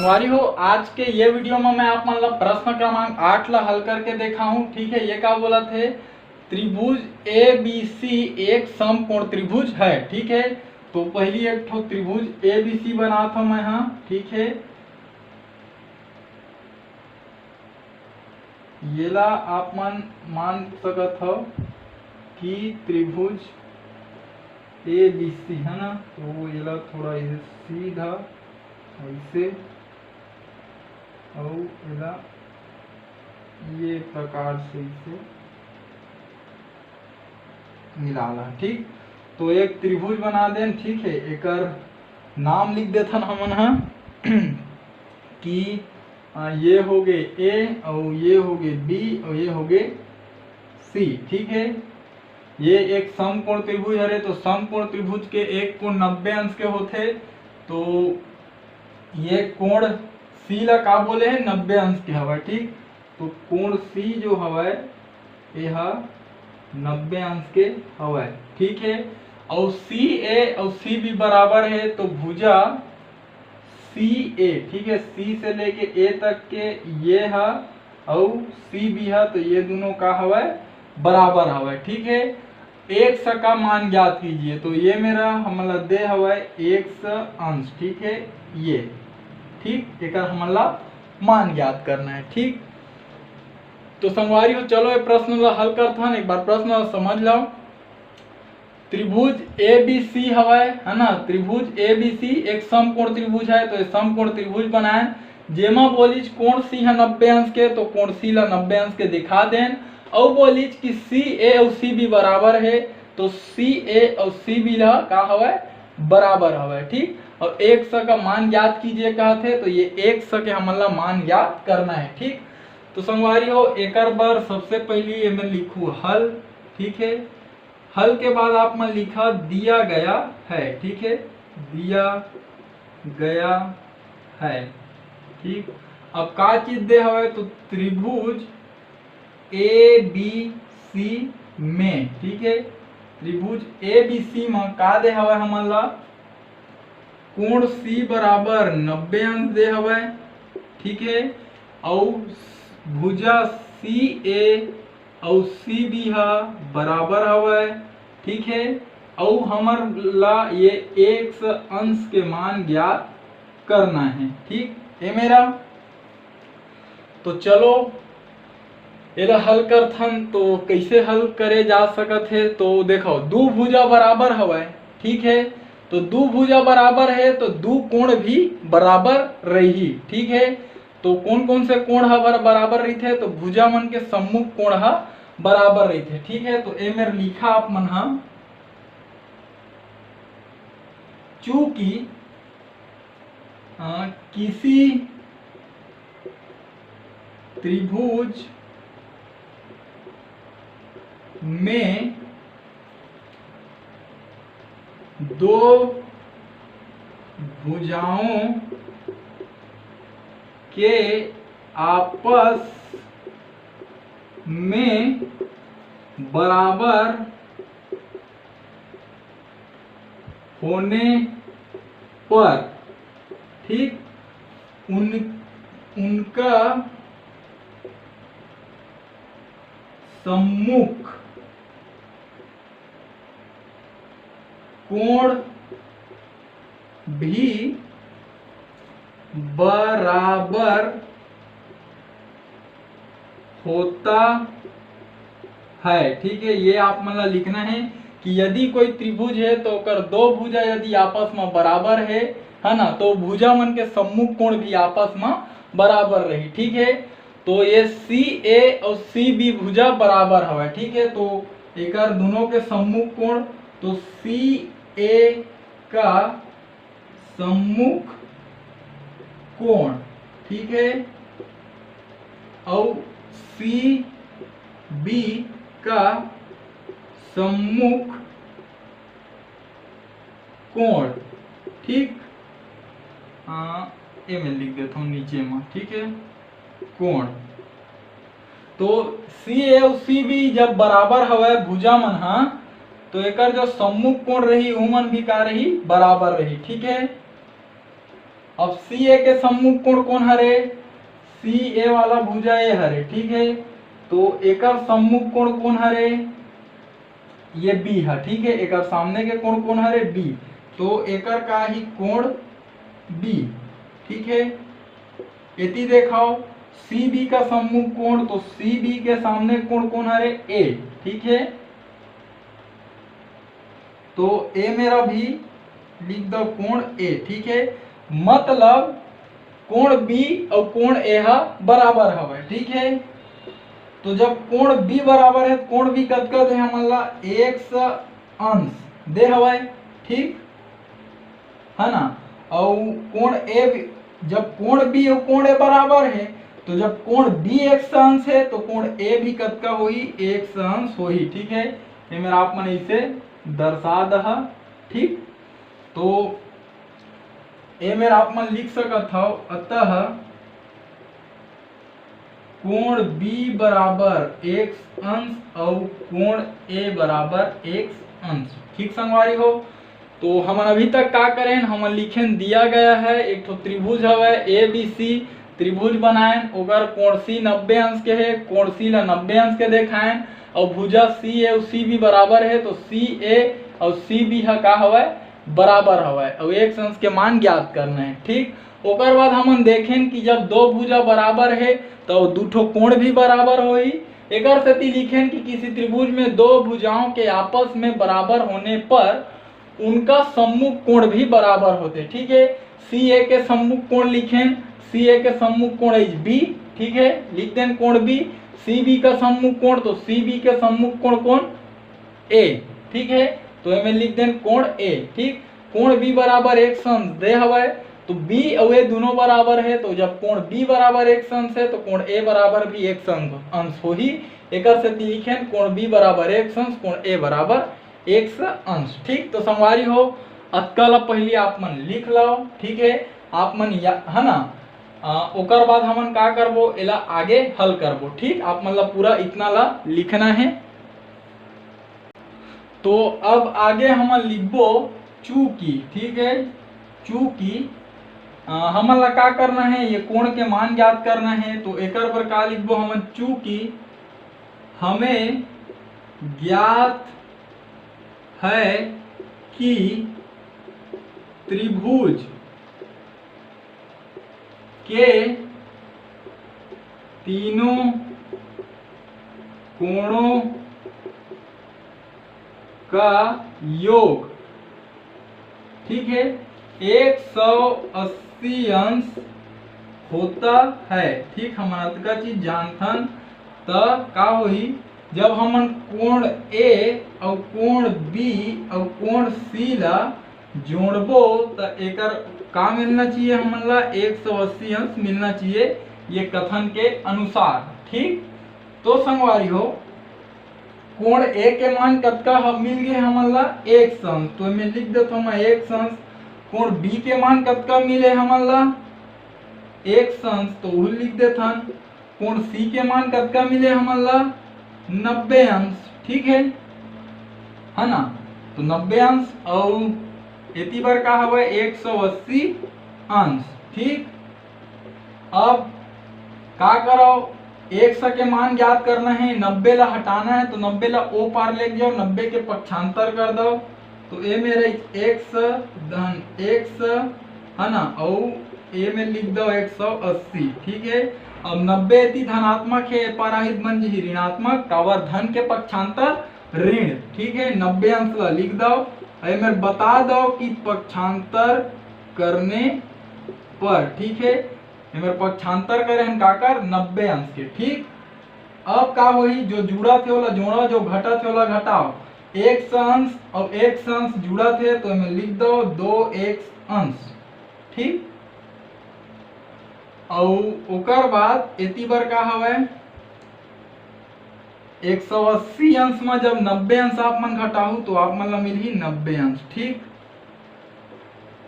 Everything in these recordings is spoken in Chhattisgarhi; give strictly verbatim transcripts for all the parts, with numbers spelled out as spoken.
संगवारी हो, आज के ये वीडियो में मैं आप मन ला प्रश्न क्रमांक आठ ला हल करके देखाहूँ। ठीक है, ये का बोलत हे, त्रिभुज A B C एक समकोण त्रिभुज है। ठीक है, तो पहली एक ठो त्रिभुज A B C बनात हूँ मैं, हाँ, ठीक है। येला आप मन मान सकत हव कि त्रिभुज A B C है ना, तो येला थोड़ा ये सीधा ऐसे, और येला ये प्रकार से इसे मिला ला, ठीक। तो एक त्रिभुज बना देन, ठीक है। एकर नाम लिख देथन हमन ह कि, आ, ये हो गए A और ये हो गए B और ये हो गए C, ठीक है। ये एक समकोण त्रिभुज हरे, तो समकोण त्रिभुज के एक कोण नब्बे अंश के होथे, तो ये कोण C ला का बोले है, नब्बे अंश के हवय, ठीक। तो कोण C जो हवय, ये हा नब्बे अंश के हवय, ठीक है। और C A और C B बराबर है, तो भुजा C A, ठीक है, C से लेके A तक के ये हा और C B हा, तो ये दोनों का हवय, बराबर हवय, ठीक है। X का मान ज्ञात कीजिए, तो ये मेरा हमला दे हवय X अंश, ठीक है, ये, ठीक, एकर हमला मान ज्ञात करना है, ठीक। तो संगवारी हो, चलो ये प्रश्न ला हल करथन, एक बार प्रश्न ला समझ लो। त्रिभुज A B C हवय, है ना, त्रिभुज A B C एक समकोण त्रिभुज है, तो ये समकोण त्रिभुज बनाए, जेमा बोलिच कोण C ह नब्बे अंश के, तो कोण C ला नब्बे अंश के दिखा देन, अउ बोलिच कि C A अउ C B बराबर है, तो C A अउ C B ला का हवय, बराबर हवय, ठीक। और X का मान ज्ञात कीजिए कहथे, तो ये X के हमन ला मान ज्ञात करना है, ठीक। तो संगवारी हो, एकर बर सबसे पहली एमे लिखू हल, ठीक है। हल के बाद आप मन लिखा दिया गया है, ठीक है, दिया गया है, ठीक। अब का चीज दे हवय, तो त्रिभुज A B C में, ठीक है, त्रिभुज A B C में का दे हवय हमन ला, कोण C बराबर नब्बे अंश दे हवय, ठीक है, अउ भुजा C A अउ C B हा बराबर हवय, ठीक है, अउ हमर ला ये X अंश के मान ज्ञात करना है, ठीक। ये मेरा, तो चलो एला हल करथन, तो कैसे हल करे जा सकत है? तो देखो, दू भुजा बराबर हवय, ठीक है, तो दू भुजा बराबर है, तो दू कोण भी बराबर रही, ठीक है। तो कौन कौन से कोण ह बर-, बराबर रहिथे? तो भुजा मन के सम्मुख कोण ह बराबर रहिथे, ठीक है। तो ए मेर लिखा आप मन ह, चूंकि, अ, किसी त्रिभुज में दो भुजाओं के आपस में बराबर होने पर, ठीक, उन, उनका सम्मुख कोण भी बराबर होता है, ठीक है। ये आप मन ला लिखना है कि यदि कोई त्रिभुज है तो ओकर दो भुजा यदि आपस में बराबर है, है ना, तो भुजा मन के सम्मुख कोण भी आपस में बराबर रही, ठीक है। तो ये C A और C B भुजा बराबर हवय, ठीक है। तो एकर दोनों के सम्मुख कोण, तो C A का सम्मुख कोण, ठीक है, और C B का सम्मुख कोण, ठीक। आ, ए में लिख देता हूँ नीचे में, ठीक है, कोण। तो C A और C B जब बराबर हवय भुजा मन हा, तो एकर जो सम्मुख कोण रही, उमन भी का रही, बराबर रही, ठीक है। अब सी ए के सम्मुख कोण कोन हरे? सी ए वाला भुजा ए हरे, ठीक है। तो एकर सम्मुख कोण कोन हरे? ये बी है, ठीक है। एकर सामने के कोण कोन हरे? बी। तो एकर का ही? कोण बी, ठीक है। एती देखाओ, सी बी का सम्मुख कोण, तो सी बी के सामने कोण कोन हरे? ए, ठीक है। तो ए मेरा भी लिख दो कोण ए, ठीक है। मतलब कोण बी और कोण ए हा बराबर हवे, ठीक है। तो जब कोण बी बराबर है, कोण बी कतका दे हमन ला? एक्स अंश दे हवे, ठीक है ना। और कोण ए भी, जब कोण बी और कोण ए बराबर है, तो जब कोण बी एक्स अंश है, तो कोण ए भी कतका होही? एक्स अंश होही, ठीक है। ये मेरा आप मन इसे दर्शा दहा, ठीक। तो ये मेरा आप मन लिख सकत हव, अतः कोण बी बराबर एक्स अंश और कोण ए बराबर एक्स अंश, ठीक संगवारी हो। तो हमन अभी तक का करेन? हमन लिखेन दिया गया है, एक ठो त्रिभुज हवय ए बी सी, त्रिभुज बनाएन, ओकर कोण सी नब्बे अंश के है, कोण सी ला नब्बे अंश के देखाएन, और भुजा सी ए और सी बी बराबर है, तो सी ए और सी बी ह का हवय? बराबर हवय, और एक्स अंश के मान ज्ञात करना है, ठीक। ओकर बाद हमन देखेन कि जब दो भुजा बराबर है, तो दू ठो कोण भी बराबर होही। एकर सेती लिखेन कि किसी त्रिभुज में दो भुजाओं के आपस में बराबर होने पर उनका सम्मुख कोण भी बराबर होते, ठीक है। सी ए के सम्मुख कोण लिखेन, सी ए के सम्मुख कोण इज बी, ठीक है, लिख देन कोण बी। सी बी का सम्मुख कोण, तो सी बी के सम्मुख कोण कोन? ए, ठीक है। तो एमे लिख देन कोण ए, ठीक। कोण बी बराबर एक्स अंश दे हवय, तो बी अउ ए दोनों बराबर है, तो जब कोण बी बराबर एक्स अंश है, तो कोण ए बराबर भी एक्स अंश होही। एकर सेती लिखेन कोण बी बराबर एक्स अंश, कोण ए बराबर एक्स अंश, ठीक। तो संगवारी हो, अतका ला पहली आप मन लिख लो, ठीक है, आप मन या-, है ना। आ, ओकर बाद हमन का करबो, एला आगे हल करबो, ठीक। आप मन ला पूरा इतना ला लिखना है। तो अब आगे हमन लिखबो चूंकि, ठीक है, चूंकि, आ, हमन ला का करना है, ये कोण के मान ज्ञात करना है। तो एकर पर का लिखबो हमन? चूंकि हमें ज्ञात है कि त्रिभुज के तीनों कोणों का योग, ठीक है, एक सौ अस्सी अंश होता है, ठीक। हमन अतका चीज जानथन, त का होही, जब हमन कोण ए और कोण बी और कोण सी ला जोड़बो, त एकर का मिलना चाहिए हमन ला? एक सौ अस्सी अंश मिलना चाहिए ये कथन के अनुसार, ठीक। तो संगवारी हो, कोण ए के मान कतका ह-, मिल गए हमन ला? एक्स अंश। तो एमे लिख देथव मैं एक्स अंश। कोण बी के मान कतका मिले हमन ला? एक्स अंश, तो उही लिख देथन। कोण सी के मान कतका मिले हमन ला? नब्बे अंश, ठीक है, है ना। तो नब्बे अंश अउ एती बर का हवय? एक सौ अस्सी अंश, ठीक। अब का करव, एक्स के मान ज्ञात करना है, नब्बे ला हटाना है, तो नब्बे ला ओ पार लेके जाओ, नब्बे के पक्षांतर कर दो, तो ए मेरा एक्स धन एक्स, है ना, अउ ए में लिख दो एक सौ अस्सी, ठीक है। अब नब्बे एती धनात्मक है, ए पार आही त बन जही ऋणात्मक, काबर धन के पक्षांतर ऋण, ठीक है। नब्बे अंश ला लिख दो, ए मेर बता दो कि पक्षांतर करने पर, ठीक है, ए मेर पक्षांतर करे हन काकर, नब्बे अंश के, ठीक। अब का होही, जो जुड़त हे ओला जोड़ो, जो घटत हे ओला घटाओ। एक्स अंश अउ एक्स अंश जुड़त हे तो एमे लिख दो दो एक्स अंश, ठीक। अउ ओकर बाद एती बर का हवय, एक सौ अस्सी अंश म जब नब्बे अंश आप मन घटाहू तो आप मन ला मिलही नब्बे अंश, ठीक।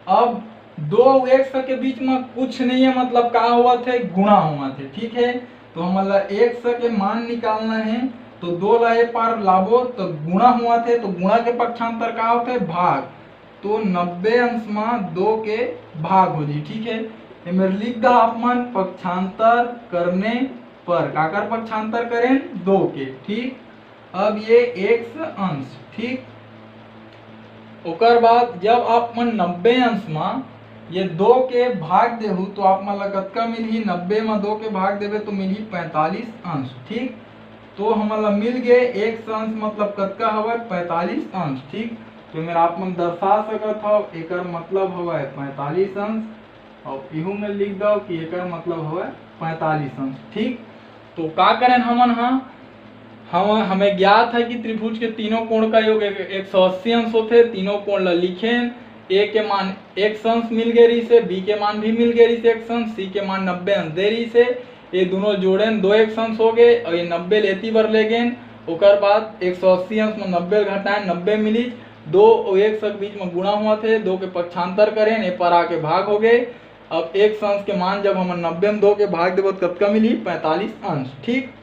अब दो अउ एक्स के बीच में कुछ नहीं है, मतलब का होवत हे, गुणा होवत हे, ठीक है। तो हमन ला एक्स के मान निकालना है, तो दो ला ए पार लाबो तो गुणा होवत हे, तो गुणा के पक्षांतर का होथे, भाग। तो नब्बे अंश में दो के भाग हो जी। ठीक है, एमेर लिख दा आप मन पक्षांतर करने पर, काकर पक्षांतर करेन? दो के। ठीक, अब ये एक्स अंश, ठीक, ओकर बाद जब आप मन नब्बे अंश मा ये दो के भाग देहू तो आप मन ला कतका मिलही? नब्बे मा दो के भाग देबे तो मिलही पैंतालीस अंश। ठीक, तो हमन ला मिल गे एक्स अंश, मतलब कतका हवय? पैंतालीस अंश। ठीक, तो एमेर आप मन दर्शा सकत हव, एकर मतलब हवय पैंतालीस अंश। और इहू में लिख दो कि एकर मतलब हवय पैंतालीस अंश। ठीक, तो का करेन हमन हा? हम हमें ज्ञात है कि त्रिभुज के तीनों कोण का योग एक सौ अस्सी अंश होथे। तीनों कोण ला लिखेन, ए के मान एक्स अंश मिल गे रहिसे, बी के मान भी मिल गे रहिसे एक्स अंश, सी के मान नब्बे अंश दे रहिसे। ये दोनों जोड़ेन, दो एक्स अंश हो गए और ये नब्बे लेती बर ले गेन। ओकर बाद एक सौ अस्सी अंश में नब्बे घटाएन, नब्बे मिलिस। दो और एक के बीच में गुणा हुआ थे, दो के पक्षांतर करेन, ए पर आके भाग हो गए। अब एक्स अंश के मान जब हमन नब्बे में दो के भाग देबो तो कतका मिली? पैंतालीस अंश। ठीक,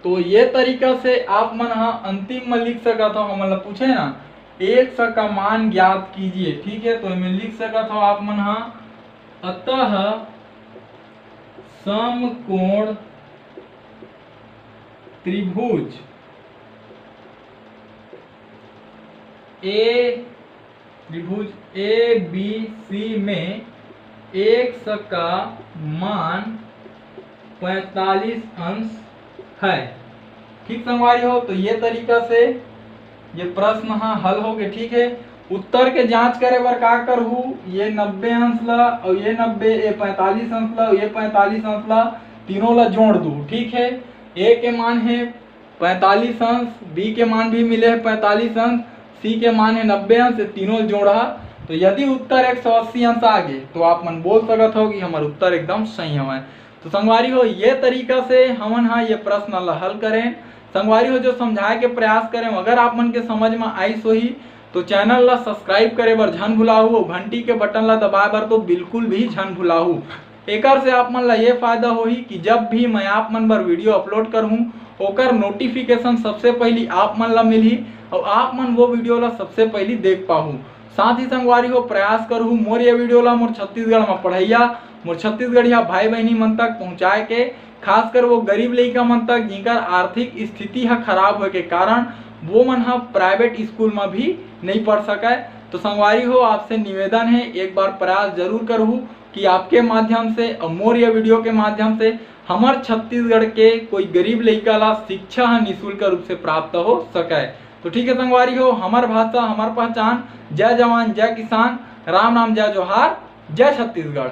तो ये तरीका से आप मन हा अंतिम में लिख सकत हो, हमन ला पूछे ना, एक्स का मान ज्ञात कीजिए। ठीक है, तो एमे लिख सकत हो आप मन हा, अतः समकोण त्रिभुज ए त्रिभुज ए बी सी में एक्स का मान पैंतालीस अंश है। ठीक संगवारी हो, तो ये तरीका से ये प्रश्न हा हल हो गए। ठीक है, उत्तर के जांच करे बर का करहू? ये नब्बे अंश ला और ये नब्बे, ये पैंतालीस अंश ला और ये पैंतालीस अंश ला, तीनों ला जोड़ दू। ठीक है, ए के मान है पैंतालीस अंश, बी के मान भी मिले है पैंतालीस अंश, सी के मान है नब्बे अंश, ये तीनों जोड़हा। तो यदि उत्तर एक सौ अस्सी अंश आ गए तो आप मन बोल सकत हो कि हमार उत्तर एकदम सही हवय। तो संगवारी हो, ये तरीका से हमन हा ये प्रश्न ला हल करें। संगवारी हो, जो समझाए के प्रयास करें, अगर आप मन के समझ में आइस होही तो चैनल ला सब्सक्राइब करे बर झन भुलाहू और घंटी के बटन ला दबाए बर तो बिल्कुल भी झन भुलाहू। एकर से आप मन ला ये फायदा होही कि जब भी मैं आप मन बर वीडियो अपलोड करहूँ, ओकर नोटिफिकेशन सबसे पहली आप मन ला मिलही और आप मन वो वीडियो ला सबसे पहली देख पाहू। साथ ही संगवारी हो, प्रयास करहू मोर ये वीडियो ला मोर छत्तीसगढ़ में पढ़ैया, मोर छत्तीसगढ़िया भाई बहनी मन तक पहुँचाए के, खासकर वो गरीब लइका मन तक जिनकर आर्थिक स्थिति ह खराब होए के कारण वो मन ह प्राइवेट स्कूल में भी नहीं पढ़ सकय। तो संगवारी हो, आपसे निवेदन है, एक बार प्रयास जरूर करहू कि आपके माध्यम से और मोर ये वीडियो के माध्यम से हमर छत्तीसगढ़ के कोई गरीब लइका ला शिक्षा ह निशुल्क रूप से प्राप्त हो सकय। तो ठीक है संगवारी हो, हमर भाषा, हमर पहचान। जय जवान, जय किसान, राम राम, जय जोहार, जय छत्तीसगढ़।